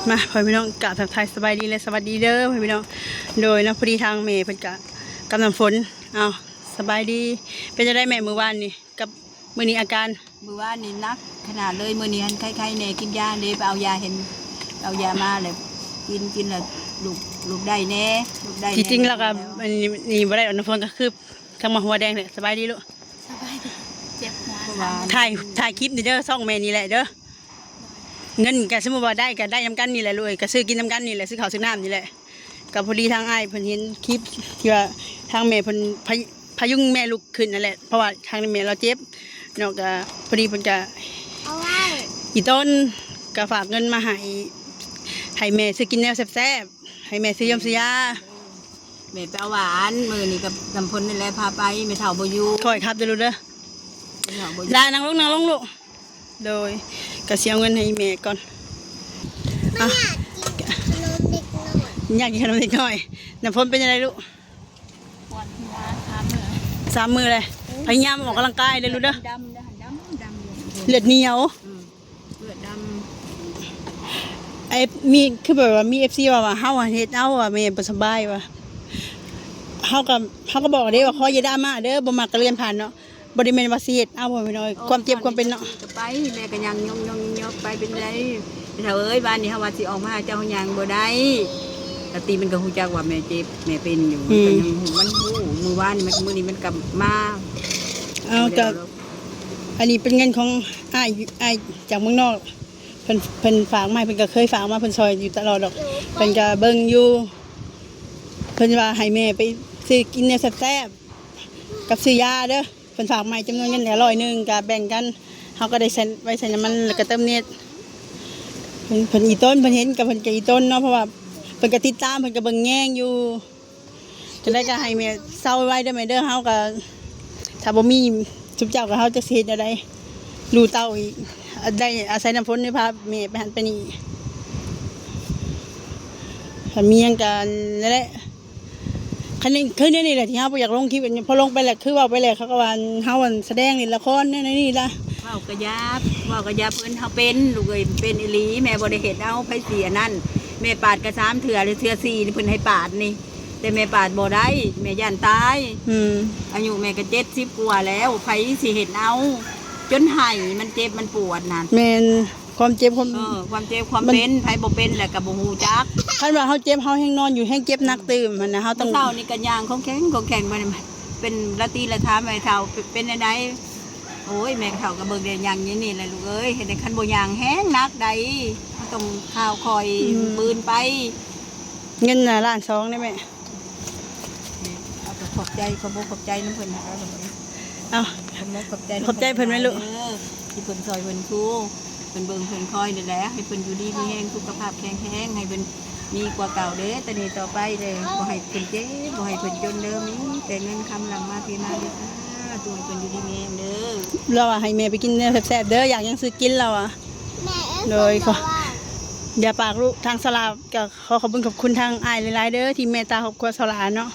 ມາ ພໍ່ແມ່ພີ່ນ້ອງ ກາບທັກທາຍສະບາຍດີ ແລະ ສະຫວັດດີເດີ ພໍ່ແມ່ພີ່ນ້ອງ. ໂດຍເນາະ ພໍດີທາງແມ່ເພິ່ນກະກຳນ້ຳຝົນ. ເອົາ ສະບາຍດີ ເປັນຈັ່ງໃດແມ່ ມື້ວານນີ້ກັບມື້ນີ້ອາການ? ມື້ວານນີ້ໜັກຂະໜາດເລີຍ ມື້ນີ້ຫັ້ນໄຄໆແດ່ ກິນຢາເດ້ ໄປເອົາຢາ ເຫັນເອົາຢາມາແລ້ວກິນ ກິນແລ້ວລຸກ ລຸກໄດ້ແດ່ ລຸກໄດ້ແດ່. ທີ່ຈິງແລ້ວກະ ອັນນີ້ບໍ່ໄດ້ອອກນ້ຳຝົນ ກະຄືທັງມາຫົວແດງແຫຼະ. ສະບາຍດີລູກ. ສະບາຍດີ ເຈັບຫົວ. ຖ່າຍ ຖ່າຍຄລິບນີ້ເດີ ຊ່ອງແມ່ນີ້ແຫຼະເດີ. ເງິນກະສົມມຸດວ່າໄດ້ກະໄດ້ນຳກັນນີ້ແຫຼະລູກເອີຍ ກະຊື້ກິນນຳກັນນີ້ແຫຼະ ຊື້ເຂົ້າຊື້ນ້ຳນີ້ແຫຼະ. ກະພໍດີທາງອ້າຍເພິ່ນເຫັນຄລິບທີ່ວ່າທາງແມ່ເພິ່ນພະ ພະຍຸງແມ່ລຸກຂຶ້ນນັ້ນແຫຼະ ເພາະວ່າທາງແມ່ລາວເຈັບເນາະ. ກະພໍດີເພິ່ນກະ ອີ່ຕົ້ນກະຝາກເງິນມາໃຫ້ ໃຫ້ແມ່ຊື້ກິນແນວແຊບໆ ໃຫ້ແມ່ຊື້ຢາຊື້ຢາ. ແມ່ໄປເອົາຫວານ ມື້ນີ້ກັບນ້ຳຝົນນີ້ແຫຼະພາໄປ ແມ່ເຖົ້າບໍ່ຢູ່. ຄ່ອຍຂັບເດີລູກເດີ. ແມ່ເຖົ້າບໍ່ຢູ່. ລາ ນັ່ງລົງ ນັ່ງລົງລູກ. ໂດຍ ກະຊິເອົາເງິນໃຫ້ແມ່ກ່ອນ. ເອົາ ຢາກກິນຂະໜົມເດັກນ້ອຍ ຢາກກິນຂະໜົມເດັກນ້ອຍ. ນ້ຳຝົນເປັນຈັ່ງໃດລູກ? ປວດຫົວສາມມື້ ສາມມື້ເລີຍ. ພະຍາຍາມອອກກຳລັງກາຍເດີລູກເດີ. ດຳ ດຳ ດຳ ດຳ ເລືອດໜຽວ. ອືມ ເລືອດດຳ. ໄອ້ ມີ ຄືແບບວ່າມີເອັຟຊີວ່າ ວ່າເຮົາເຮັດເອົາວ່າແມ່ບໍ່ສະບາຍວ່າ ເຮົາກະ ເຮົາກະບອກເດ້ວ່າ ຂໍຢ່າດຣາມາເດີ ບໍ່ມັກກະເລື່ອນຜ່ານເນາະ. ບໍ່ໄດ້ແມ່ນວ່າຊິເຮັດເອົາ ພໍ່ແມ່ພີ່ນ້ອງເອີຍ ຄວາມເຈັບຄວາມເປັນເນາະ. ກະໄປ ແມ່ກະຍ່າງຍົກໆໆໄປ ເປັນໃດແມ່ເຖົ້າເອີຍ. ວານນີ້ເຮົາວ່າຊິອອກມາຫາເຈົ້າ ເຮົາຍ່າງບໍ່ໄດ້. ລາຕີມັນກະຮູ້ຈັກວ່າແມ່ເຈັບ ແມ່ເປັນຢູ່ ອືມ ມັນກະຍັງຮູ້ ມັນຮູ້. ມື້ວານນີ້ມັນ ມື້ນີ້ມັນກະມາ. ເອົາ ກະ ອັນນີ້ເປັນເງິນຂອງອ້າຍ ອ້າຍຈາກເມືອງນອກ ເພິ່ນ ເພິ່ນຝາກມາໃຫ້ ເພິ່ນກະເຄີຍຝາກມາ ເພິ່ນຊ່ອຍຢູ່ຕະຫຼອດດອກ ເພິ່ນກະເບິ່ງຢູ່. ເພິ່ນວ່າໃຫ້ແມ່ໄປຊື້ກິນແນວແຊບໆ ກັບຊື້ຢາເດີ. ເພິ່ນຝາກມາໃຫ້ຈຳນວນເງິນແຫຼະ ຮ້ອຍໜຶ່ງ ກະແບ່ງກັນ ເຮົາກະໄດ້ໃຊ້ ໄວ້ໃຊ້ນ້ຳມັນ ແລ້ວກະເຕີມເນັດ. ເພິ່ນ ເພິ່ນອີ່ຕົ້ນ ເພິ່ນເຫັນກະ ເພິ່ນກະອີ່ຕົ້ນເນາະ ເພາະວ່າເພິ່ນກະຕິດຕາມ ເພິ່ນກະເບິ່ງແຍງຢູ່. ຈັ່ງໃດກະໃຫ້ແມ່ເຊົາໄວເດີແມ່ເດີ. ເຮົາກະ ຖ້າບໍ່ມີຊຸມເຈົ້າກະ ເຮົາຈັກຊິເຮັດແນວໃດ ລູກເຕົ້າອີກ ໄດ້ອາໄສນ້ຳຝົນນີ້ພາແມ່ໄປຫັ້ນໄປນີ້. ຄັນມີຫຍັງກະນັ້ນແຫຼະ ຄັນນີ້ ຄືແນວນີ້ແຫຼະທີ່ເຮົາບໍ່ຢາກລົງຄລິບ. ພໍລົງໄປແລ້ວ ຄືເວົ້າໄປແລ້ວ ເຂົາກະວ່າເຮົາອັນສະແດງຫຼິ້ນລະຄອນແນວນີ້ລະ. ເວົ້າກະຢ່າ ເວົ້າກະຢ່າ ເພິ່ນ ເຮົາເປັນ ລູກເອີຍ ເປັນອີ່ຫຼີ. ແມ່ບໍ່ໄດ້ເຮັດເອົາໃຜຊິອັນນັ້ນ. ແມ່ປາດກະສາມເທື່ອ ຫຼື ເທື່ອສີ່ນີ້ເພິ່ນໃຫ້ປາດນີ້ ແຕ່ແມ່ປາດບໍ່ໄດ້ ແມ່ຢ້ານຕາຍ. ອືມ ອາຍຸແມ່ກະເຈັດສິບກວ່າແລ້ວ ໃຜຊິເຮັດເອົາ ຈົນໄຫ້ ມັນເຈັບມັນປວດນັ້ນ. ແມ່ນ ຄວາມເຈັບຄວາມ ເອີ ຄວາມເຈັບຄວາມເປັນ ໃຜບໍ່ເປັນແລ້ວກະບໍ່ຮູ້ຈັກ. ຄັນວ່າເຮົາເຈັບ ເຮົາແຮ່ງນອນຢູ່ ແຮ່ງເຈັບໜັກຕື່ມຫັ້ນນະ. ເຮົາຕ້ອງ ມື້ເຊົ້ານີ້ກະຍ່າງຂອງແຂງຂອງແຂງໄປ. ເປັນລາຕີລະຖາມແມ່ເຖົ້າ ເປັນແນວໃດ? ໂອ້ຍ ແມ່ເຖົ້າກະເບິ່ງແດ່ ຍ່າງຢູ່ນີ້ແຫຼະລູກເອີຍ. ເຮັດໃຫ້ ຄັນບໍ່ຍ່າງແຮງໜັກໃດ ເຮົາຕ້ອງຄາວຄ່ອຍ ອືມ ບືນໄປ. ເງິນນະລ້ານສອງເດ້ແມ່. ເອົາ ກະຂອບໃຈ ຂອບອົກຂອບໃຈນຳເພິ່ນນະ. ເອົາ ຂອບອົກຂອບໃຈນຳເພິ່ນ ຂອບໃຈເພິ່ນແມ່ລູກ ທີ່ເພິ່ນຊ່ອຍເພິ່ນຊູ ເພິ່ນເບິ່ງເພິ່ນຄອຍນີ້ແຫຼະ. ໃຫ້ເພິ່ນຢູ່ດີມີແຮງ ສຸຂະພາບແຂງແຮງ ໃຫ້ເພິ່ນມີກວ່າເກົ່າເດີ ແຕ່ນີ້ຕໍ່ໄປເດີ. ບໍ່ໃຫ້ເພິ່ນເຈັບ ບໍ່ໃຫ້ເພິ່ນຈົນເດີ ມີແຕ່ເງິນຄຳຫຼັ່ງມາເທມາເດີ. ສາທຸ ໃຫ້ເພິ່ນຢູ່ດີມີແຮງເດີ. ລາວວ່າໃຫ້ແມ່ໄປກິນແນວແຊບໆເດີ ຢາກຫຍັງຊື້ກິນລາວວ່າ. ໂດຍ ຂໍ ຢ່າປາກລູກ ທາງສາລາກະ ຂໍຂອບຄຸນຂອບຄຸນທາງອ້າຍຫຼາຍໆເດີ ທີ່ເມດຕາຄອບຄົວສາວຫຼ້າເນາະ.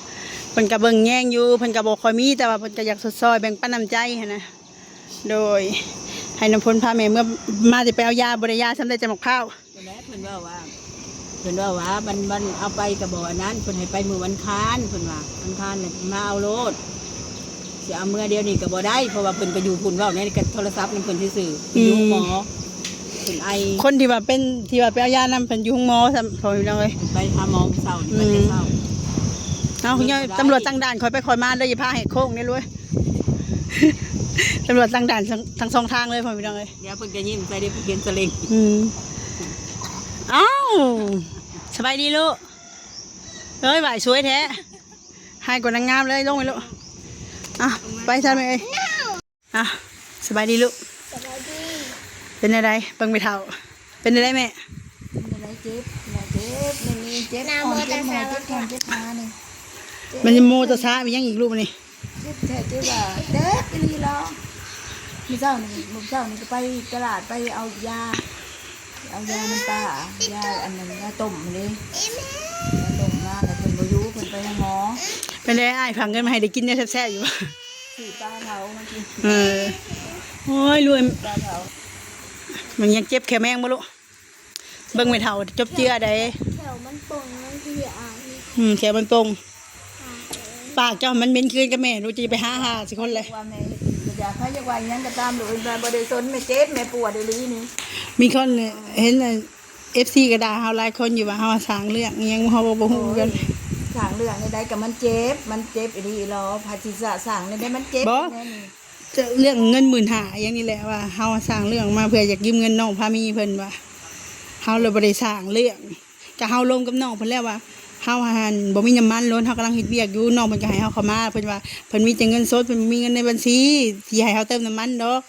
ເພິ່ນກະເບິ່ງແຍງຢູ່ ເພິ່ນກະບໍ່ຄ່ອຍມີ ແຕ່ວ່າເພິ່ນກະຢາກຊົດຊ່ອຍແບ່ງປັນນ້ຳໃຈຫັ້ນນະ. ໂດຍ ໃຫ້ນ້ຳຝົນພາແມ່ເມືອ ມາແຕ່ໄປເອົາຢາ ບໍ່ໄດ້ຢາຊ້ຳ ໄດ້ແຕ່ໝາກພ້າວ. ເພິ່ນແຫຼະ ເພິ່ນເວົ້າວ່າ ເພິ່ນເວົ້າວ່າ ມັນ ມັນເອົາໄປກະບໍ່ອັນນັ້ນ ເພິ່ນໃຫ້ໄປມື້ວັນຄານ ເພິ່ນວ່າ ວັນຄານແລ້ວມາເອົາໂລດ. ຊິເອົາເມືອດຽວນີ້ກະບໍ່ໄດ້ ເພາະວ່າເພິ່ນກະຢູ່ພຸ້ນ ເວົ້າໃນກະໂທລະສັບນຳເພິ່ນຊື່ໆ ຢູ່ໂຮງໝໍ. ອືມ ເພິ່ນໄອ ຄົນທີ່ວ່າເປັນ ທີ່ວ່າໄປເອົາຢານຳ ເພິ່ນຢູ່ໂຮງໝໍຊ້ຳ ພໍ່ພີ່ນ້ອງເອີຍ. ໄປຫາໝໍມື້ເຊົ້ານີ້ ອືມ ໄປແຕ່ເຊົ້າ. ເອົາ ຕຳຫຼວດຕັ້ງດ່ານ ຄ່ອຍໄປຄ່ອຍມາເດີ ຢ່າພາໃຫ້ໂຄ້ງເດ້ລູກ. ຕຳຫຼວດຕັ້ງດ່ານທັງ ທັງສອງທາງເລີຍ ພໍ່ພີ່ນ້ອງເອີຍ. ດຽວເພິ່ນກະຍິ້ມໃສ່ເດ້ ເພິ່ນເຫັນສະເລັງ. ອືມ ເອົ້າ ສະບາຍດີລູກ. ເອີຍ ຫວາຍສວຍແທ້. ຮ້າຍກວ່ານາງງາມເລີຍ ລົງໄປລູກ. ອ່ະ ໄປຊະແມ່ເອີຍ. ອ່ະ ສະບາຍດີລູກ. ສະບາຍດີ. ເປັນແນວໃດ ເບິ່ງແມ່ເຖົ້າ ເປັນແນວໃດແມ່? ເປັນແນວໃດ ເຈັບ ແມ່ເຈັບ ແມ່ນີ້ເຈັບ ນະໂມຕັດສະ ເຈັບແຂ້ງ ເຈັບຂານີ້. ເຈັບ ນະໂມຕັດສະ ມີຫຍັງອີກລູກນີ້? ເຈັບແທ້ ເຈັບວ່າ ເຈັບອີ່ຫຼີລະ. ມື້ເຊົ້ານີ້ ມື້ເຊົ້ານີ້ກະໄປຕະຫຼາດ ໄປເອົາຢາ ເອົາຢານ້ຳປາ ຢາອັນນັ້ນ ຢາຕົ້ມເດ້ ຢາຕົ້ມມາ ແລ້ວເພິ່ນບໍ່ຢູ່ ເພິ່ນໄປໂຮງໝໍ. ເປັນໃດອ້າຍຝາກເງິນມາໃຫ້ໄດ້ກິນແນວແຊບໆຢູ່ບໍ່? ຊື້ປາເຜົາມາກິນ. ເອີ ໂອ້ຍ ລວຍ ປາເຜົາ. ມັນຍັງເຈັບແຂ້ວແມງບໍ່ລູກ? ເບິ່ງແມ່ເຖົ້າຈົບເຈືອໃດ ແຖວມັນປົ່ງ ມັນຄືອາຍ ອືມ ແຖວມັນປົ່ງ. ປາກເຈົ້າມັນເໝັນຄືກັນກັບແມ່ ຮູ້ຈະໄປຫາຫາຊິຄົນແຫຼະ ວ່າແມ່ເຮັດ ຢາກໃຜຢາກວ່າອີ່ຫຍັງກໍຕາມ ໂດຍວ່າບໍ່ໄດ້ສົນ ແມ່ເຈັບແມ່ປວດອີ່ຫຼີນີ້. ມີຄົນເຫັນ ເອັຟຊີກໍດ່າເຮົາຫຼາຍຄົນຢູ່ວ່າເຮົາສ້າງເລື່ອງອີ່ຫຍັງ ເຮົາບໍ່ຮູ້ຄືກັນ. ໂອ້ຍ ສ້າງເລື່ອງໃດໆກໍມັນເຈັບ ມັນເຈັບອີ່ຫຼີອີ່ຫຼໍ ໃຜຊິສະສ້າງແນວໃດມັນເຈັບ ບໍ່ ແນວນີ້ ເລື່ອງເງິນໝື່ນຫ້າ ຢ່າງນີ້ແຫຼະ ວ່າເຮົາສ້າງເລື່ອງມາເພື່ອຢາກຢືມເງິນນ້ອງພາມີເພິ່ນ ວ່າເຮົາເລີຍບໍ່ໄດ້ສ້າງເລື່ອງ. ກະເຮົາລົມກັບນ້ອງເພິ່ນແລ້ວວ່າ ເຮົາຫັ້ນບໍ່ມີນ້ຳມັນລົດ ເຮົາກຳລັງເຮັດວຽກຢູ່ ນ້ອງເພິ່ນກະໃຫ້ເຮົາເຂົ້າມາ ເພິ່ນວ່າເພິ່ນມີແຕ່ເງິນສົດ ເພິ່ນບໍ່ມີເງິນໃນບັນຊີທີ່ໃຫ້ເຮົາເຕີມນ້ຳມັນດອກ.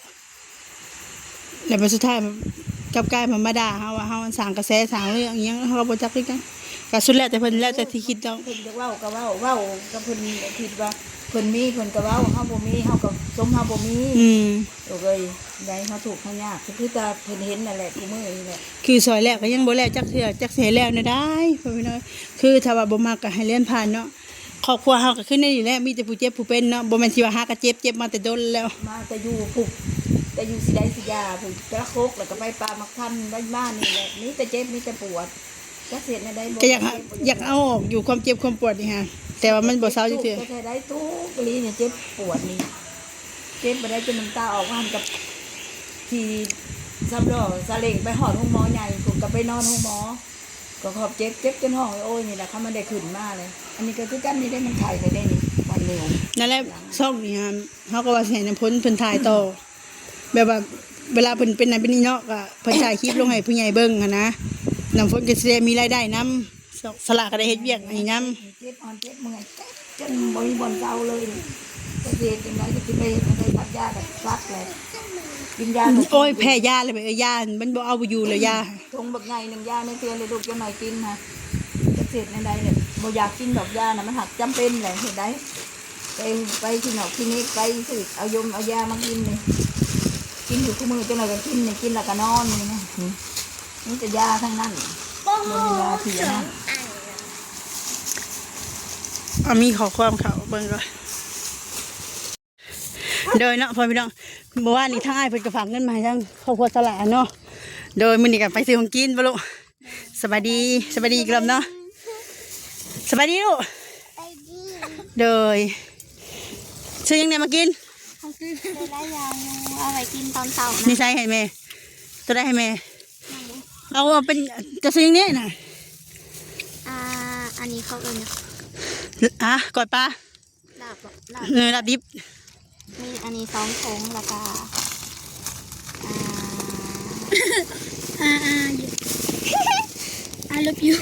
ແລ້ວບັດສຸດທ້າຍກັບກາຍມາ ມາດ່າເຮົາວ່າເຮົາສ້າງກະແສ ສ້າງເລື່ອງອີ່ຫຍັງ ເຮົາກໍບໍ່ຈັກຄືກັນ. ກະສຸດແລ້ວແຕ່ເພິ່ນ ແລ້ວແຕ່ທີ່ຄິດເນາະ ເພິ່ນຢາກເວົ້າກໍເວົ້າ ເວົ້າກັບເພິ່ນ ຄິດວ່າເພິ່ນມີເພິ່ນກໍເວົ້າ ເຮົາບໍ່ມີເຮົາກໍສົມເຮົາບໍ່ມີ. ອືມ ໂອ້ຍ ໄດ້ເຮົາທຸກເຮົາຍາກ ຄືແຕ່ເພິ່ນເຫັນນັ້ນແຫຼະ ຄູ່ມື້ນີ້ແຫຼະ ຄືຊ່ອຍແລ້ວກໍຍັງບໍ່ແລ້ວຈັກເທື່ອ ຈັກຊິໃຫ້ແລ້ວແນວໃດ ພໍ່ພີ່ນ້ອງ. ຄືຖ້າວ່າບໍ່ມັກກໍໃຫ້ເລື່ອນຜ່ານເນາະ. ຄອບຄົວເຮົາກໍຄືແນວນີ້ແຫຼະ ມີແຕ່ຜູ້ເຈັບຜູ້ເປັນເນາະ ບໍ່ແມ່ນຊິວ່າຫາກະເຈັບ ເຈັບມາແຕ່ດົນແລ້ວ ມາແຕ່ຢູ່ພຸ້ນ ແຕ່ຢູ່ຊິໄດ້ຊິຢາພຸ້ນ ແຕ່ລະຄົກ ແລ້ວກໍໄປປ່າໝາກທັນໄປມານີ້ແຫຼະ ມີແຕ່ເຈັບມີແຕ່ປວດ ຈັກຊິເຮັດແນວໃດ ກໍຢາກ ຢາກເອົາອອກຢູ່ ຄວາມເຈັບຄວາມປວດນີ້ຫາ ແຕ່ວ່າມັນບໍ່ເຊົາຈັກເທື່ອ ແທ້ໆ ໄດ້ທຸກອີ່ຫຼີນີ້ ເຈັບປວດນີ້ ເຈັບບໍ່ໄດ້ຈົນນ້ຳຕາອອກ ວ່າຫັ້ນກັບຂີ່ສາມລໍ້ຊາເລັ້ງໄປຮອດໂຮງໝໍໃຫຍ່ພຸ້ນ ກໍໄປນອນໂຮງໝໍ ກໍຂອບເຈັບ ເຈັບຈົນຮ້ອງໂອຍໆ ນີ້ແຫຼະ ຄັນມັນໄດ້ຂຶ້ນມາເລີຍ. ອັນນີ້ກໍຄືກັນນີ້ເດ້ ມັນໄຂ້ແລ້ວເດ້ນີ້ ວັນເນວ ນັ້ນແຫຼະ ຊ່ອງນີ້ຫາ ເຮົາກໍວ່າຊິໃຫ້ນ້ຳຝົນເພິ່ນຖ່າຍຕໍ່ ແບບວ່າເວລາເພິ່ນເປັນນັ້ນເປັນນີ້ເນາະ ກໍເພິ່ນຖ່າຍຄລິບລົງໃຫ້ຜູ້ໃຫຍ່ເບິ່ງຫັ້ນນະ ນ້ຳຝົນກໍຊິໄດ້ມີລາຍໄດ້ນຳ ສ- ສະຫຼາກໍໄດ້ເຮັດວຽກໃຫ້ນຳ. ເຈັບອ່ອນເຈັບເມື່ອຍ ເຈັບຈົນບໍ່ມີບ່ອນເຊົາເລີຍນີ້ ຈັກຊິເຮັດຈັ່ງໃດ ກໍຊິໄປເຮັດຈັ່ງໃດ ສັກຢາກໍສັກແຫຼະ ກິນຢາກໍ ໂອ້ຍ ກິນ ແພ້ຢາແລ້ວ ເອີ ຢາມັນບໍ່ເອົາບໍ່ຢູ່ແລ້ວ ຢາຖົງບັກໃຫຍ່ໜຶ່ງ ຢາໃນເທື່ອເລີຍລູກ ຈັ່ງໜ້ອຍກິນຫາ ຈັກຊິເຮັດແນວໃດແຫຼະ ບໍ່ຢາກກິນດອກຢານະ ມັນຫາກຈຳເປັນແຫຼະ ເຮັດໃດ ໄປ ໄປທີ່ນອກຄລີນິກ ໄປຊື້ເອົາຢົງເອົາຢາມາກິນນີ້ ກິນຢູ່ຄູ່ມື້ ຈັ່ງໃດກໍກິນນີ້ ກິນແລ້ວກໍນອນນີ້ນະ ມີແຕ່ຢາທັງນັ້ນ ບໍ່ມີຢາທີ່ອັນນັ້ນ. ເອົາ ມີຂໍ້ຄວາມເຂົ້າເບິ່ງກ່ອນ ໂດຍເນາະ ພໍ່ພີ່ນ້ອງ ເມື່ອວານນີ້ທາງອ້າຍເພິ່ນກໍຝາກເງິນມາໃຫ້ທາງຄອບຄົວສະຫຼາເນາະ ໂດຍມື້ນີ້ກໍໄປຊື້ຂອງກິນບໍ່ລູກ. ສະບາຍດີ ສະບາຍດີອີກລອບເນາະ ສະບາຍດີລູກ ໂດຍ ຊື້ຫຍັງແດ່ມາກິນ? ເຮົາຊື້ໄດ້ຫຼາຍຢ່າງຢູ່ ເອົາໄວ້ກິນຕອນເຊົ້ານະ ນີ້ໃສ່ໃຫ້ແມ່ ໂຕໃດໃຫ້ແມ່ ເອົາ ເອົາເປັນ ຈະຊື້ຫຍັງແດ່ນະ? ອ່າ ອັນນີ້ເຂົາເອີ້ນຫຍັງ? ອາ ກ້ອຍປາ ລາບບໍ? ລາບ ເອີ ລາບດິບ ມີອັນນີ້ສອງຖົງ ແລ້ວກະ ອ່າ ອ່າ ອ່າ I love you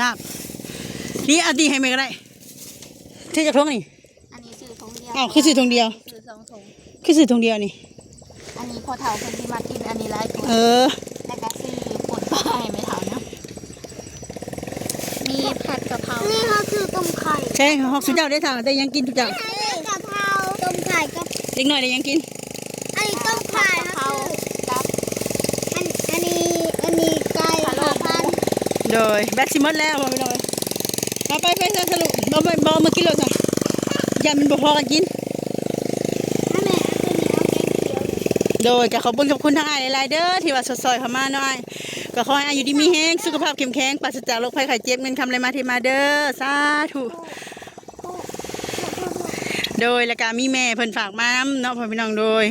ລາບ ນີ້ເອົາຕີໃຫ້ແມ່ກໍໄດ້ ຖືຈັກຖົງນີ້? ອັນນີ້ຊື້ຖົງດຽວ ອ້າວ ຄືຊື້ຖົງດຽວ? ຊື້ສອງຖົງ ຄືຊື້ຖົງດຽວນີ້? ອັນນີ້ພໍ່ເຖົ້າເພິ່ນຊິມັກກິນອັນນີ້ຫຼາຍກວ່າ ເອີ ແລ້ວກໍຊື້ປົ່ນປາໃຫ້ແມ່ເຖົ້ານຳ ມີຜັດກະເພົາ ນີ້ເຮົາຊື້ຕົ້ມໄຂ່ ໃຊ່ ຂອງສຸເຈົ້າໄດ້ຖາມ ໄດ້ຫຍັງກິນສຸເຈົ້າ? ນີ້ກະເພົາ ຕົ້ມໄຂ່ກັບ ເດັກນ້ອຍໄດ້ຫຍັງກິນ? ອັນນີ້ຕົ້ມໄຂ່ ຜັດກະເພົາກັບ ອັນ ອັນນີ້ ອັນນີ້ໄກ່ຫ້າພັນ ໂດຍ ແບັດຊິໝົດແລ້ວ ພີ່ນ້ອງເອີຍ ເອົາໄປ ໄປຊະສະລຸ ບໍ່ ບໍ່ ບໍ່ເອົາມາກິນໂລດຊະ ຢ້ານມັນບໍ່ພໍກັນກິນ ໂດຍ ກໍຂອບຄຸນ ຂອບຄຸນທາງອ້າຍຫຼາຍໆເດີ ທີ່ວ່າຊົດຊ່ອຍເຂົ້າມາເນາະອ້າຍ ກໍຂໍໃຫ້ອ້າຍຢູ່ດີມີແຮງ ສຸຂະພາບເຂັ້ມແຂງ ປາສະຈາກໂລກໄພໄຂ້ເຈັບ ເງິນຄຳໄຫຼມາເທມາເດີ ສາທຸ ໂດຍ ແລ້ວກະມີແມ່ເພິ່ນຝາກມານຳເນາະ ພໍ່ພີ່ນ້ອງ ໂດຍ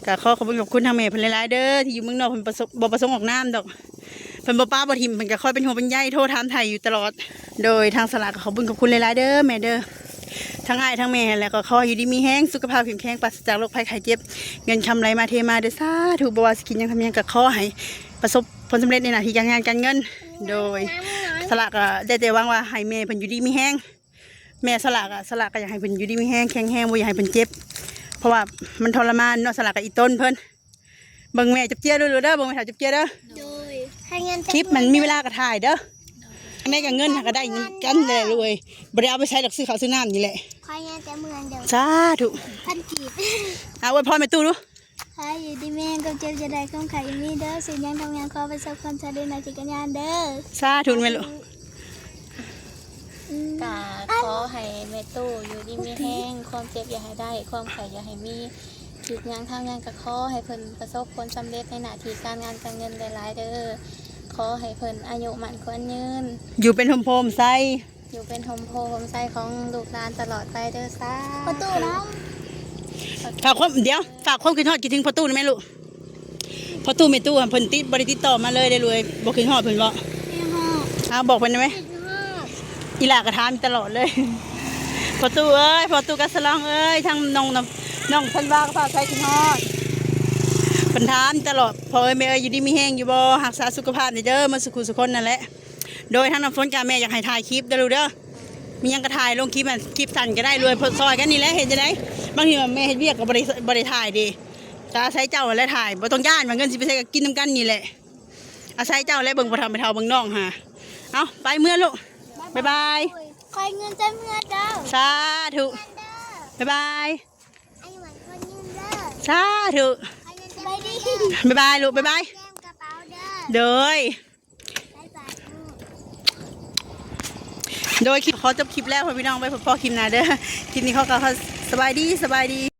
ກະຂໍຂອບຄຸນຂອບຄຸນທາງແມ່ເພິ່ນຫຼາຍໆເດີ ທີ່ຢູ່ເມືອງນອກ ເພິ່ນປະສົງ ບໍ່ປະສົງອອກນາມດອກ ເພິ່ນບໍ່ປະບໍ່ຖິ້ມ ເພິ່ນກະຄອຍເປັນຫ່ວງເປັນໃຍ ໂທຖາມໄຖ່ຢູ່ຕະຫຼອດ ໂດຍ ທາງສະຫຼາກະຂອບຄຸນຂອບຄຸນຫຼາຍໆເດີແມ່ເດີ ທັງອ້າຍທັງແມ່ຫັ້ນແຫຼະ ກໍຂໍໃຫ້ຢູ່ດີມີແຮງ ສຸຂະພາບເຂັ້ມແຂງ ປາສະຈາກໂລກໄພໄຂ້ເຈັບ ເງິນຄຳໄຫຼມາເທມາເດີ ສາທຸ ບໍ່ວ່າຊິກິນຫຍັງທຳຫຍັງ ກະຂໍໃຫ້ປະສົບຜົນສຳເລັດໃນໜ້າທີ່ການງານການເງິນ ໂດຍ ສະຫຼາກະໄດ້ແຕ່ຫວັງວ່າໃຫ້ແມ່ເພິ່ນຢູ່ດີມີແຮງ ແມ່ສະຫຼາກະ ສະຫຼາກະຢາກໃຫ້ເພິ່ນຢູ່ດີມີແຮງ ແຂງແຮງ ບໍ່ຢາກໃຫ້ເພິ່ນເຈັບ ເພາະວ່າມັນທໍລະມານເນາະ ສະຫຼາກະອີ່ຕົນເພິ່ນ ເບິ່ງແມ່ຈັບເຈ້ຍດູໆເດີ ເບິ່ງແມ່ເຖົ້າຈັບເຈ້ຍເດີ ໂດຍ ຄລິບມັນມີເວລາກະຖ່າຍເດີ ແມ່ກະເງິນຫາກະໄດ້ກັນແຫຼະລູກເອີຍ ບໍ່ໄດ້ເອົາໄປໃຊ້ດອກ ຊື້ເຂົ້າຊື້ນ້ຳນີ້ແຫຼະ ຄອຍຍັງແຕ່ເມືອງເດີ ສາທຸ ພັນກີບ ອາ ອວຍພອນແມ່ຕູ້ດູ ຂໍໃຫ້ຢູ່ດີມີແຮງ ຄວາມເຈັບຢ່າໄດ້ ຄວາມໄຂ້ຢ່າມີເດີ ເຮັດຫຍັງທຳຫຍັງ ຂໍປະສົບຄວາມສຳເລັດໃນທີ່ການງານເດີ ສາທຸແມ່ລູກ ອືມ ກະຂໍໃຫ້ແມ່ຕູ້ຢູ່ດີມີແຮງ ຄວາມເຈັບຢ່າໃຫ້ໄດ້ ຄວາມໄຂ້ຢ່າໃຫ້ມີ ຄິດຫຍັງທຳຫຍັງກະຂໍໃຫ້ເພິ່ນປະສົບຜົນສຳເລັດໃນໜ້າທີ່ການງານການເງິນຫຼາຍໆເດີ ຂໍ ຂໍໃຫ້ເພິ່ນອາຍຸໝັ້ນຂວັນຍືນ ຢູ່ເປັນຮົ່ມໂພຮົ່ມໄຊ ຢູ່ເປັນຮົ່ມໂພຮົ່ມໄຊຂອງລູກຫຼານຕະຫຼອດໄປເດີ ສາທຸ ປະຕູນຳ ຝາກຄວາມ ດຽວ ຝາກຄວາມຄິດຮອດຄິດເຖິງພໍ່ຕູ້ນຳແມ່ລູກ. ພໍ່ຕູ້ແມ່ຕູ້ຫັ້ນເພິ່ນຕິດ ບໍ່ໄດ້ຕິດຕໍ່ມາເລີຍເດ້ລູກເອີຍ. ບໍ່ຄິດຮອດເພິ່ນບໍ່? ຄິດຮອດ. ອ້າວ ບອກເພິ່ນໄດ້ໄໝ? ຄິດຮອດ. ອີຫຼ້າກໍຖາມຕະຫຼອດເລີຍ ພໍ່ຕູ້ເອີຍ ພໍ່ຕູ້ກັບສະຫຼອງເອີຍ ທັງນ້ອງ ນ້ອງທັນວາກັບຟ້າໃສຄິດຮອດ ເພິ່ນຖາມຕະຫຼອດ. ພໍ່ເອີຍແມ່ເອີຍ ຢູ່ດີມີແຮງຢູ່ບໍ່? ຮັກສາສຸຂະພາບແດ່ເດີ ໝົດສູ່ຄູ່ສູ່ຄົນນັ້ນແຫຼະ. ໂດຍທາງນ້ຳຝົນກັບແມ່ຢາກໃຫ້ຖ່າຍຄລິບເດີລູກເດີ ມີຫຍັງກໍຖ່າຍລົງຄລິບ ອັນຄລິບສັ້ນກໍໄດ້ ລວຍຊ່ອຍກັນນີ້ແຫຼະ. ເຫັນຈັ່ງໃດ ບາງທີແມ່ເຮັດວຽກກໍບໍ່ໄດ້ ບໍ່ໄດ້ຖ່າຍເດ້ ກໍອາໄສເຈົ້າແຫຼະຖ່າຍ. ບໍ່ຕ້ອງຢ້ານວ່າເງິນຊິໄປໃສ ກໍກິນນຳກັນນີ້ແຫຼະ ອາໄສເຈົ້າແຫຼະ ເບິ່ງພໍ່ເຖົ້າແມ່ເຖົ້າເບິ່ງນ້ອງຫາ. ເອົາ ໄປເມືອລູກ ບາຍບາຍ. ຂ້ອຍເງິນຈະເມືອເດີ ສາທຸ ບາຍບາຍ. ສາທຸ ບາຍບາຍລູກ ບາຍບາຍ ໂດຍ. ໂດຍ ຂໍຈົບຄລິບແລ້ວພໍ່ພີ່ນ້ອງ ໄວ້ພົບພໍ້ຄລິບໜ້າເດີ. ຄລິບນີ້ຂໍກ່າວຄຳສະບາຍດີ ສະບາຍດີ.